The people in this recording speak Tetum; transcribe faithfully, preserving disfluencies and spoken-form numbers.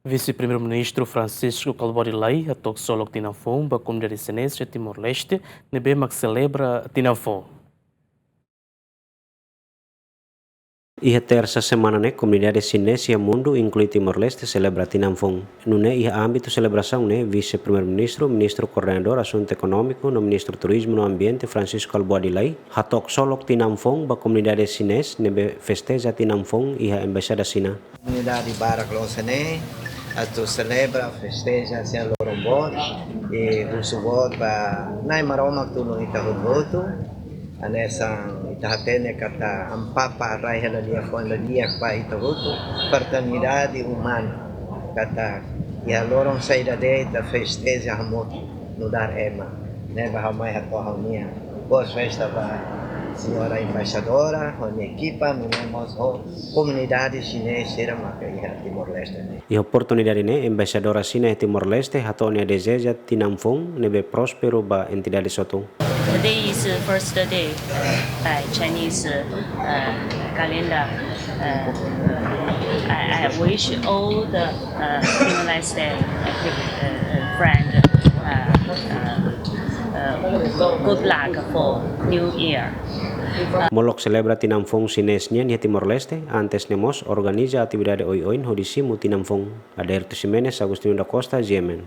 Vise-Primeiru-Ministru Francisco Kalbuadi Lay hato'o ksolok tinan foun ba komunidade xinés iha Timor-Leste ne'ebé mak selebra tinan foun. Iha tersa semana ne'e, komunidade xinés iha mundu, inklui Timor-Leste, selebra tinan foun. Nune'e iha ámbitu selebrasaun ne'e, Vise-Primeiru-Ministru, Ministru Koordenadór Asuntu Ekonómiku no Ministru Turizmu no Ambiente, Francisco Kalbuadi Lay, hato'o ksolok tinan foun ba komunidade xinés ne'ebé festeja tinan foun iha Embaixada Xina. Komunidade barak loos ne'e atu selebra, festeja sira-nia loron boot, i husu boot ba Na'i Maromak tulun ita hotu-hotu. Hanesan ita hatene katak Amu Papa rai hela dia fon la dia ba ita hotu, fraternidade umana. Katak iha loron saida de'it ita festeja hamutuk nu'udar ema. Ne'ebé ha'u mai hato'o ha'u-nia boas festas ba Señora Embaixadora, ho nia ekipa, nune'e mós ho komunidade xinés sira maka iha Timor-Leste ne'e. Iha oportunidade ne'e, Embaixadora Xina iha Timor-Leste hato'o nia dezeja tinan foun ne'ebé prósperu ba entidade hotu. Today is the first day by Chinese uh, calendar. Uh, I, I wish all the uh, Timor-Leste uh, uh, friend uh, uh, uh, good luck for New Year. Molok selebra tinan foun xinés nian iha Timor-Leste, antes ne'e mós organiza atividade oioin hodi simu tinan foun. Aderto Ximenes, Agostinho da Costa, G M N.